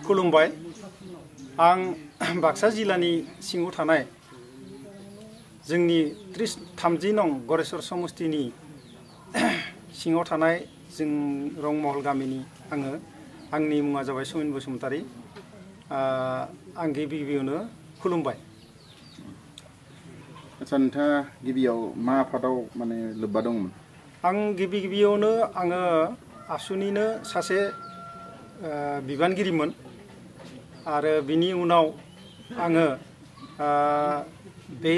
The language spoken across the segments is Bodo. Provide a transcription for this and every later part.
खुलुमबाय आं बाक्सा जिल्लानि सिङाव थानाय जोंनि 30 नं गरेश्वर समष्टिनि सिङाव थानाय जों रंमहल गामिनि आंनि मुङा जाबाय सुमिन बसुमतारी आं गिबियावनो खुलुमबाय। आच्छा नोंथाङा गिबियाव मा आफादाव माने लोब्बा दंमोन? आं गिबियावनो आङो आबसुनिनो सासे बिबानगिरिमोन आरो बिनि उनाव आङो बे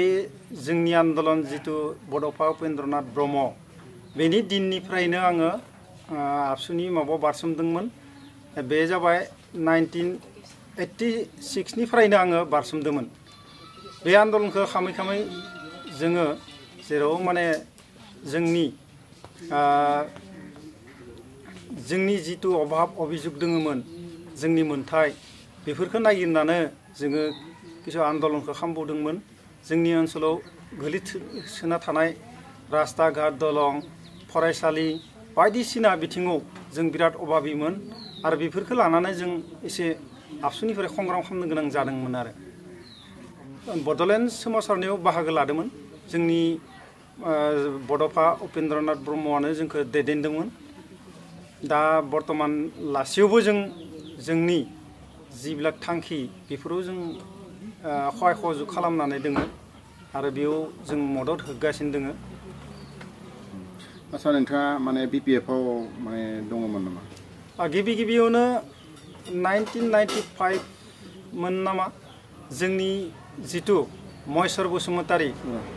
जोंनि आन्दलन जितु बड'फा उपेन्द्रनाथ ब्रह्म बेनि दिननिफ्रायनो आङो आबसुनि माबायाव बारसोमदोंमोन। बे जाबाय 1986 निफ्रायनो आङो बारसोमदोंमोन। बे आन्दलनखौ खामै खामै जोङो जेराव माने जोंनि जितु अभाब अभिजुग दङमोन जोंनि मोनथाय बेफोरखौ नागिरनानै जोङो किसु आन्दलनखौ खालामबोदोंमोन। जोंनि ओनसोलाव गोलैसोना थानाय रास्ता घाट दलं फरायसालि बायदिसिना बिथिङाव जों बिराद अभाबिमोन आरो बेफोरखौ लानानै जों एसे आबसुनिफ्राय संग्राम खालामनो गोनां जादोंमोन आरो बड'लेण्ड सोमावसारनायाव बाहागो लादोंमोन। जोंनि बड'फा उपेन्द्रनाथ ब्रह्मआनो जोंखौ दैदेनदोंमोन। दा बर्तमान लासेयावबो जोंनि जिबिलाक थांखि बेफोराव जों खहाय सहयोग खालामनानै दोङो आरो बेयाव जों मदद होगासिनो दोङो। आच्छा नोंथाङा माने BPF-आव माने दङमोन नामा? गिबियावनो 1995 मोन नामा जोंनि जितु महेश्वर बसुमतारी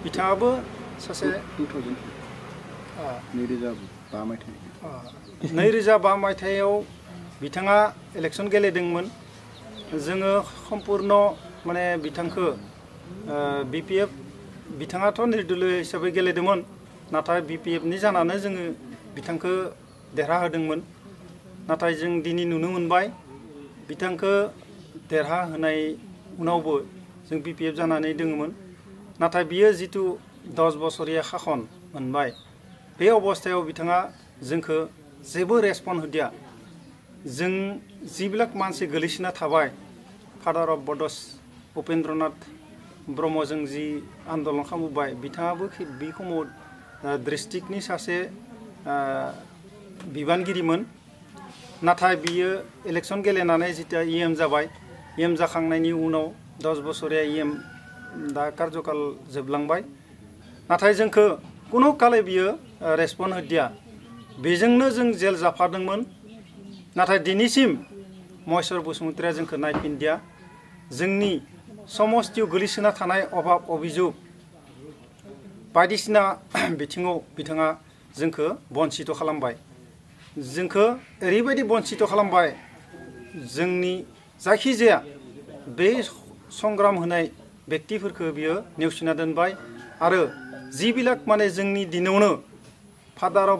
बिथाङाबो सासे 2005 मायथाइयाव बिथाङा इलेक्सन गेलेदोंमोन। जोङो सम्पूर्ण माने बिथांखौ BPF बिथाङाथ' निर्दलीय हिसाबै गेलेदोंमोन नाथाय BPF-नि जानानै जोङो बिथांखौ देरहाहोदोंमोन। नाथाय जों दिनै नुनो मोनबाय बिथांखौ देरहाहोनाय उनावबो जों BPF जानानै दोङोमोन। नाथाय बियो जितु 10 बोसोरिया शासन मोनबाय बे अबस्थायाव बिथाङा जोंखौ जेबो रेसपन्स होदिया। जों जिबिलाक मानसि गोलैसोना थाबाय फादार अफ बड'स उपेन्द्रनाथ ब्रह्मजों जि आन्दलन खालामबोबाय बिथाङाबो बे समाव डिस्ट्रिक्टनि सासे बिबानगिरिमोन। नाथाय बियो इलेक्सन गेलेनानै जितिया EM जाबाय EM जाखांनायनि उनाव 10 बोसोरिया EM दा कार्यकाल जोबलांबाय। नाथाय जोंखौ कुनु काले बियो रेसपन्स होदिया। बेजोंनो जों जेल जाफादोंमोन। नाथाय दिनैसिम महेश्वर बसुमतारीया जोंखौ नायफिनदिया। जोंनि समष्टियाव गोलैसोना थानाय अभाब अभिजुग बायदिसिना बिथिङाव बिथाङा जोंखौ बन्सित खालामबाय। जोंखौ ओरैबायदि बन्सित खालामबाय जोंनि जायखिजाया बे संग्राम होनाय व्यक्तिफोरखौ बियो नेवसिना दोनबाय आरो जिबिलाक माने जोंनि दिनावनो फादार अफ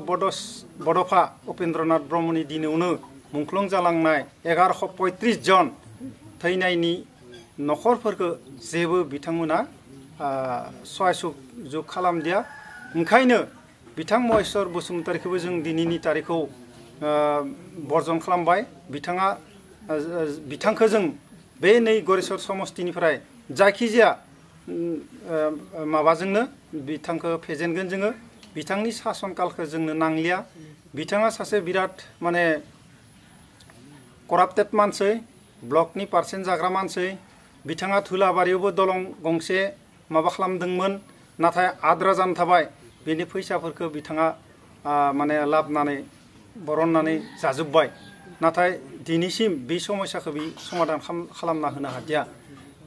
बड'फा उपेन्द्रनाथ ब्रह्मनि दिनावनो मुंख्लं जालांनाय 1135 जन थैनायनि नखरफोरखौ जेबो बिथांमोना सहाय सुजुग खालामदिया। ओंखायनो बिथां महेश्वर बसुमतारीखौबो जों दिनैनि तारिखआव बर्जन खालामबाय। बिथांखौ जों बे नै गरेश्वर समष्टिनिफ्राय जायखिजाया माबाजोंनो बिथांखौ फेजेनगोन जोङो। बिथांनि सासन कालखौ जोंनो नांलिया। बिथाङा सासे बिराद माने कराप्टेड मानसि ब्लकनि पार्सेन्ट जाग्रा मानसि। बिथाङा धुलाबारियावबो दलं गंसे माबा खालामदोंमोन नाथाय आद्रा जाना थाबाय। बेनि फैसाफोरखौ बिथाङा माने लाबनानै बरननानै जाजोब्बाय। नाथाय दिनैसिम बे समस्याखौ बे समाधान खालामना होनो हादिया।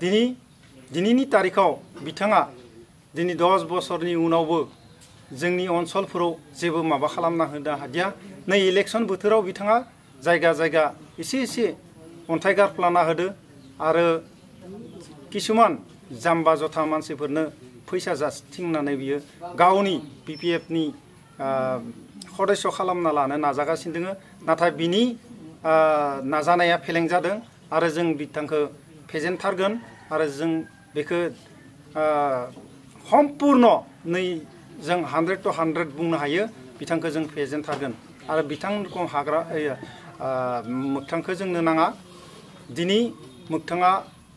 दिनैनि तारिखआव बिथाङा दिनै 10 बोसोरनि उनावबो जोंनि ओनसोलफोराव जेबो माबा खालामना होनो हादिया। नै इलेक्सन बोथोराव बिथाङा जायगा एसे अन्थाइ गारफ्लाना होदो आरो किसुमान जाम्बा जथा मानसिफोरनो फैसा जासिथिंनानै बियो गावनि BPF-नि सदस्य खालामना लानो नाजागासिनो दङ। नाथाय बिनि नाजानाया फेलें जादों आरो जों बिथांखौ फेजेनथारगोन आरो जों बेखौ सम्पूर्ण नै जों 100 to 100 बुंनो हायो बिथांखौ जों फेजेनथारगोन आरो बिथांखौ हाग्रा मोगथांखौ जोंनो नाङा। दिनै मोगथाङा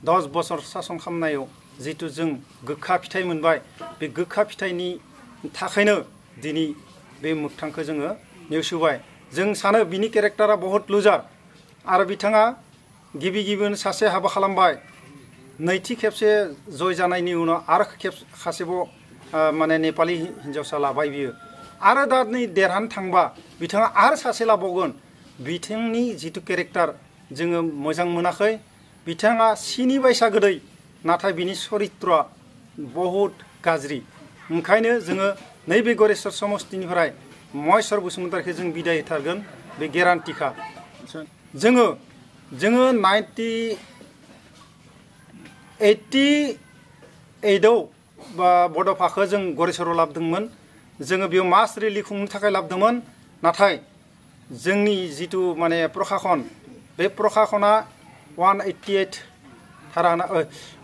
10 बोसोर सासन खालामनायाव जितु जों गोखा फिथाइ मोनबाय बे गोखा फिथाइनि थाखायनो दिनै बे मोगथांखौ जोङो नेवसिबाय जों सानो बिनि केरेक्टारा बहुत लुजार आरो बिथाङा गिबि गिबियावनो सासे हाबा खालामबाय नैथि खेबसे जय जानायनि उनाव आरो खासेबाव माने नेपाली हिन्जावसा लाबाय बियो आरो दा नै देरहानो थांबा बिथाङा आरो सासे लाबावगोन बिथांनि जितु केरेक्टार जोङो मोजां मोनाखै बिथाङा सिनि बायसा गोदै नाथाय बिनि चरित्रआ बहुत गाज्रि ओंखायनो जोङो नैबे गरेस्वर समष्टिनिफ्राय महेश्वर बसुमतारीखौ जों बिदाय होथारगोन बे गेरान्टिखा जोङो 88आव बा बड'फाखौ जों गरेस्वराव लाबोदोंमोन जोङो बेयाव मास रेलि खुंनो थाखाय लाबोदोंमोन नाथाय जोंनि जितु माने प्रशासन बे प्रशासना 188 धारा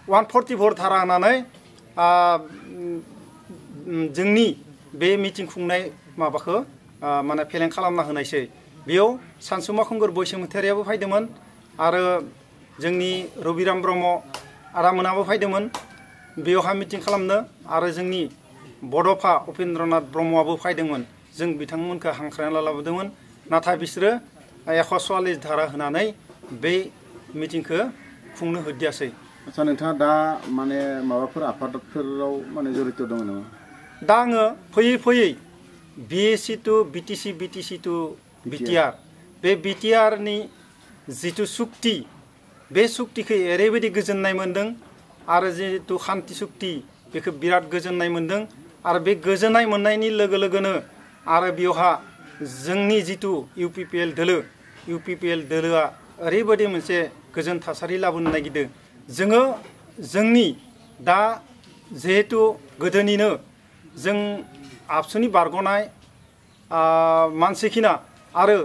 144 धारा होनानै जोंनि बे मिटिं खुंनाय माबाखौ माने फेलें खालामना होनायसै बेयाव सानसुमा खुंगुर बैसोमुथियारियाबो फैदोंमोन आरो जोंनि रबिराम ब्रह्म आदामोनाबो फैदोंमोन बेयावहा मिटिं खालामनो आरो जोंनि बड'फा उपेन्द्रनाथ ब्रह्मआबो फैदोंमोन जों बिथांमोनखौ हांख्रायना लाबोदोंमोन नाथाय बिसोरो 144 धारा होनानै बे मिटिंखौ खुंनो होदियासै आच्छा नोंथाङा दा माने माबाफोर आफादफोराव माने जड़ित दङ नामा दा आङो फैयै फैयै BSC to BTC to BTR बे बिटिआरनि जितु सुक्ति बे सुक्तिखौ ओरैबायदि गोजोननाय मोन्दों आरो जितु खान्थि सुक्ति बेखौ बिराद गोजोननाय मोन्दों आरो बे गोजोननाय मोननायनि लोगो लोगोनो आरो बेवहा जोंनि जितु इउपिपिएल दोलोआ ओरैबायदि मोनसे गोजोन थासारि लाबोनो नागिरदों जोङो जोंनि दा जिहेतु गोदोनिनो जों आबसुनि बारग'नाय मानसिखिना आरो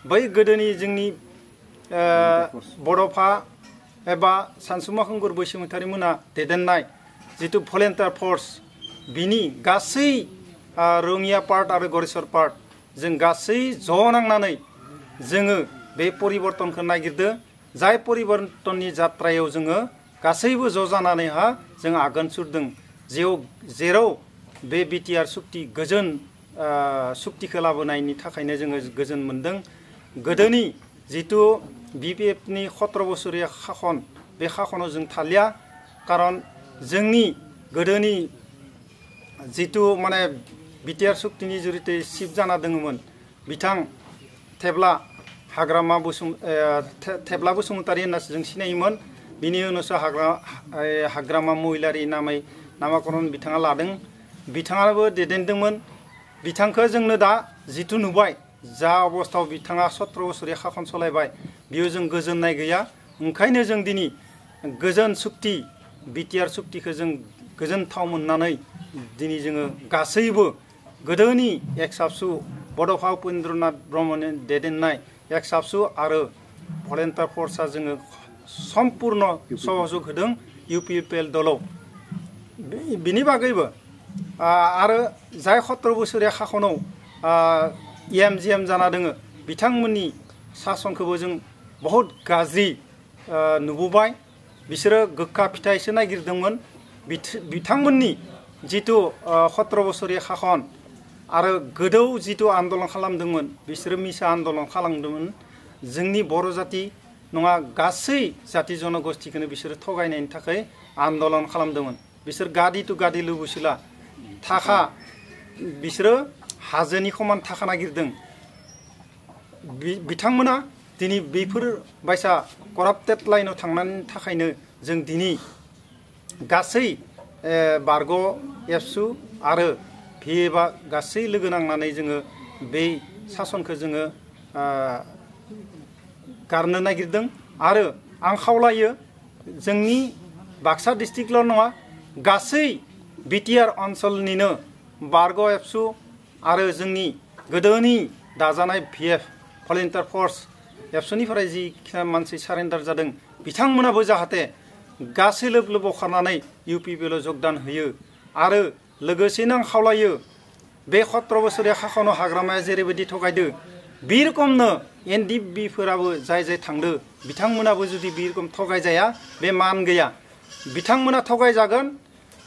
बै गोदोनि जोंनि बड'फा एबा सानसुमा खुंगुर बैसोमुथियारि मोना दैदेननाय जितु भलेन्टियार फर्स बिनि गासै रङिया पार्ट आरो गरेस्वर पार्ट जों गासै ज' नांनानै जोङो बे परिबर्तनखौ नागिरदों जाय परिबर्तननि जात्रायाव जोङो गासैबो ज' जानानैहा जों आगान सुरदों जेराव बे बिटिआर सुक्ति गोजोन सुक्तिखौ लाबोनायनि थाखायनो जोङो गोजोन मोन्दों गोदोनि जितु बिपिएफनि 17 बोसोरिया शासन बे शासनाव जों थालिया खारन जोंनि गोदोनि जितु माने बिटिआर सुक्तिनि जरिते सिफ जाना दङमोन बिथां थेब्ला बसुमतारी होननासो जों सिनायोमोन बिनि उनावसो हाग्रामा महिलारि नामै नामाकरन बिथाङा लादों बिथाङाबो दैदेनदोंमोन बिथांखौ जोंनो दा जितु नुबाय जा अबस्थायाव बिथाङा 17 बोसोरिया शासन सालायबाय बेयाव जों गोजोननाय गैया ओंखायनो जों दिनै गोजोन सुक्ति बिटिआर सुक्तिखौ जों गोजोनथाव मोननानै दिनै जोङो गासैबो गोदोनि एक्साबसु बड'फा उपेन्द्रनाथ ब्रह्मनि दैदेननाय एक्साबसु आरो भलेन्टियार फर्सआ जोङो सम्पुर्ण सहयोग होदों इउपिपिएल दलाव बिनि बागैबो आरो जाय 17 बोसोरिया शासनाव EMGM जाना दोङो बिथांमोननि सासनखौबो जों बहुत गाज्रि नुबोबाय बिसोरो गोखा फिथाइसो नागिरदोंमोन बिथांमोननि जितु 17 बोसोरिया शासन आरो गोदौ जितु आन्दलन खालामदोंमोन बिसोरो मिसा आन्दलन खालामदोंमोन जोंनि बर' जाति नङा गासै जाति जनगोष्ठीखौनो बिसोरो थगायनायनि थाखाय आन्दलन खालामदोंमन बिसोर गादि टु गादि लुबैसोला थाखा बिसोरो हाजोनि खमान थाखा नागिरदों बिथांमोना दिनै बेफोर बायसा कराप्टेड लाइनाव थांनायनि थाखायनो जों दिनै गासै बारग' एबसु आरो भिएबा गासै लोगो नांनानै जोङो बे सासनखौ जोङो गारनो नागिरदों आरो आं खावलायो जोंनि बाक्सा डिस्ट्रिक्टल' नङा गासै बिटिआर ओनसोलनिनो बारग' एबसु आरो जोंनि गोदोनि दाजानाय भिएफ भलेन्टियार फर्स एबसुनिफ्राय जि मानसि सारेन्डार जादों बिथांमोनाबो जाहाथे गासै लोब लोब ओंखारनानै इउपिपिएलआव जगदान होयो आरो लोगोसेनो आं खावलायो बे 17 बोसोरिया शासनाव हाग्रामाया जेरैबायदि थगायदो बे रोखोमनो एनडिएफबिफोराबो जाय जाय थांदो बिथांमोनाबो जुदि बे रखम थगायजाया बे मान गैया बिथांमोना थगायजागोन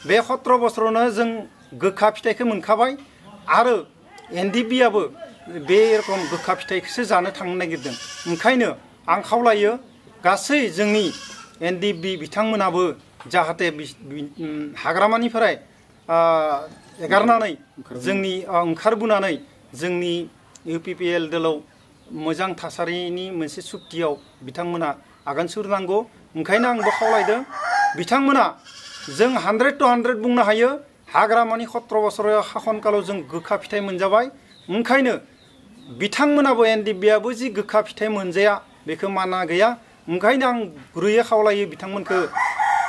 बे 17 बोसोरावनो जों गोखा फिथाइखौ मोनखाबाय आरो एनडिएफबिआबो बे रखम गोखा फिथाइखौसो जानो थांनो नागिरदों ओंखायनो आं खावलायो गासै जोंनि एनडिएफबि बिथांमोनाबो जाहाथे हाग्रामानिफ्राय एगारनानै जोंनि ओंखारबोनानै जोंनि इउपिपिएल दोलाव मोजां थासारिनि मोनसे सुक्तियाव बिथांमोना आगान सुरनांगौ ओंखायनो आंबो खावलायदों बिथांमोना जों 100 to 100 बुंनो हायो हाग्रामानि 17 बोसोराव शासनकालाव जों गोखा फिथाइ मोनजाबाय ओंखायनो बिथांमोनाबो एनडिएफबिआबो जि गोखा फिथाइ मोनजाया बेखौ माना गैया ओंखायनो आं गुरैयै खावलायो बिथांमोनखौ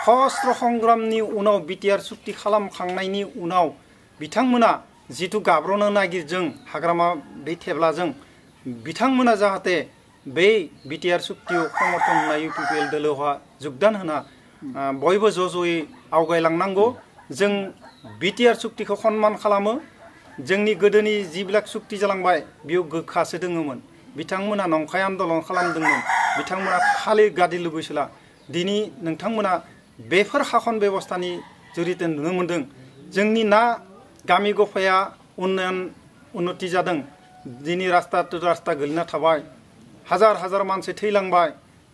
सशस्त्र संग्रामनि उनाव बिटिआर सुक्ति खालामखांनायनि उनाव बिथांमोना जिथु गाब्रनो नागिरजों हाग्रामा बे थेब्लाजों बिथांमोना जाहाथे बे बिटिआर सुक्तियाव समर्थन होनाय इउपिपिएल दोलोहा योगदान होना बयबो ज'ज'यै आवगायलांनांगौ जों बिटिआर सुक्तिखौ सन्मान खालामो जोंनि गोदोनि जिबिलाक सुक्ति जालांबाय बेयाव गोखासो दोङोमोन बिथांमोना नंखाय आन्दलन खालामदोंमोन बिथांमोना खालि गादि लुबैसोला दिनै नोंथांमोना बेफोर शासन बेबस्थानि जुरिते नुनो मोनदों जोंनि ना गामि गफाया उन्नति जादों दिनै रास्ता टु रास्ता गोलैना थाबाय हाजार हाजार मानसि थैलांबाय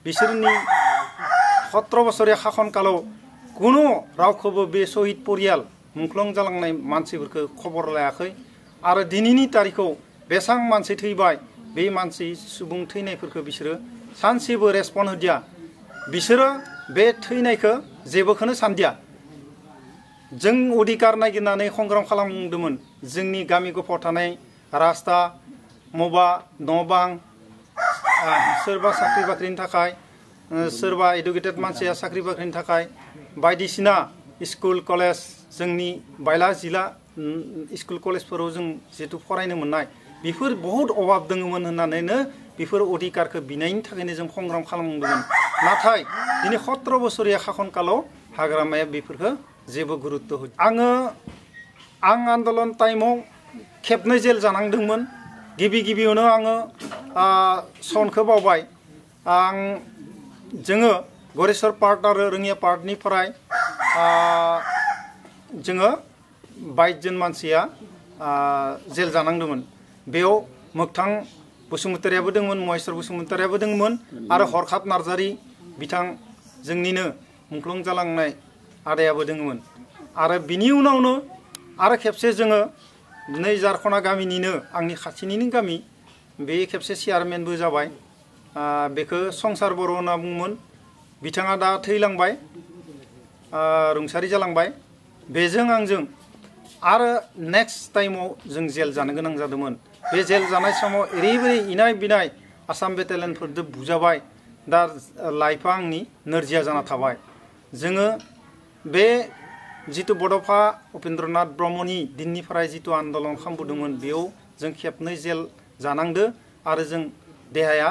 बिसोरनि 17 बोसोरनि शासनकालाव कुनु रावखौबो बे शहीद परियाल मुंख्लं जालांनाय मानसिफोरखौ खबर लायाखै आरो दिनैनि तारिखआव बेसां मानसि थैबाय बे मानसि सुबुं थैनायफोरखौ बिसोरो सानसेबो रेसपन्ड होदिया बिसोरो बे थैनायखौ जेबोखौनो सानदिया जों अधिकार नागिरनानै संग्राम खालामदोंमोन जोंनि गामि गफायाव थानाय रास्ता मबा न' सोरबा साख्रि बाख्रिनि थाखाय सोरबा एडुकेटेड मानसिया साख्रि बाख्रिनि थाखाय बायदिसिना स्कुल कलेज जोंनि बायला जिला स्कुल कलेजफोराव जों जितु फरायनो मोननाय बेफोर बहुत अभाब दङमोन होननानैनो बेफोर अधिकारखौ बिनायनि थाखायनो जों संग्राम खालामदोंमोन नाथाय दिनै 17 बोसोरनि शासनकालाव हाग्रामाया बेफोरखौ जेबो गुरुत्व होया आं आन्दलन टाइमाव खेबनै जेल जानांदोंमोन गिबियावनो आङो सनखौ बावबाय जोङो गरेस्वर पार्ट आरो रोङिया पार्टनिफ्राय जोङो 22 जन मानसिया जेल जानांदोंमोन बेयाव मोगथां बसुमतारियाबो दंमोन महेश्वर बसुमतारियाबो दंमोन आरो हरखाब नार्जारी बिथां जोंनिनो मुंख्लं जालांनाय आदायाबो दंमोन आरो बिनि उनावनो आरो खेबसे जोङो नै झारखना गामिनिनो आंनि खाथिनिनो गामि बे खेबसे चेयारमेनबो जाबाय बेखौ संसार बर' होनना बुङोमोन बिथाङा दा थैलांबाय रुंसारि जालांबाय बेजों आंजों आरो नेक्स्ट टाइमाव जों जेल जानो गोनां जादोंमोन बे जेल जानाय समाव ओरैबायदि इनाय बिनाय आसाम बेटालियनफोरजों बुजाबाय दा लाइफआ आंनि नोरजिया जाना थाबाय जोङो बे जितु बड'फा उपेन्द्रनाथ ब्रह्मनि दिननिफ्राय जितु आन्दलन खालामबोदोंमोन बेयाव जों खेबनै जेल जानांदो आरो जों देहाया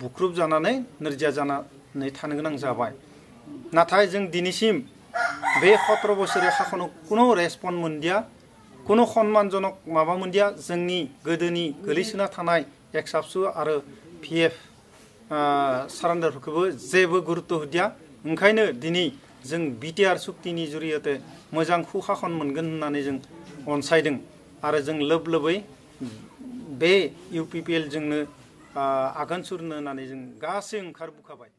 बुख्रुब जानानै नोरजिया जानानै थानो गोनां जाबाय नाथाय जों दिनैसिम बे 17 बोसोरनि शासनाव कुनु रेसपन्ड मोनदिया कुनु सन्मानजनक माबा मोनदिया जोंनि गोदोनि गोलैसोना थानाय एक्साबसु आरो पिएफ सारेन्डारफोरखौबो जेबो गुरुत्व होदिया ओंखायनो दिनै जों बिटिआर सुक्तिनि जुरियते मोजां सुशासन मोनगोन होननानै जों अनसायदों आरो जों लोब लोबै बे इउपिपिएल जोंनो आगान सुरनो होननानै जों गासै ओंखारबोखाबाय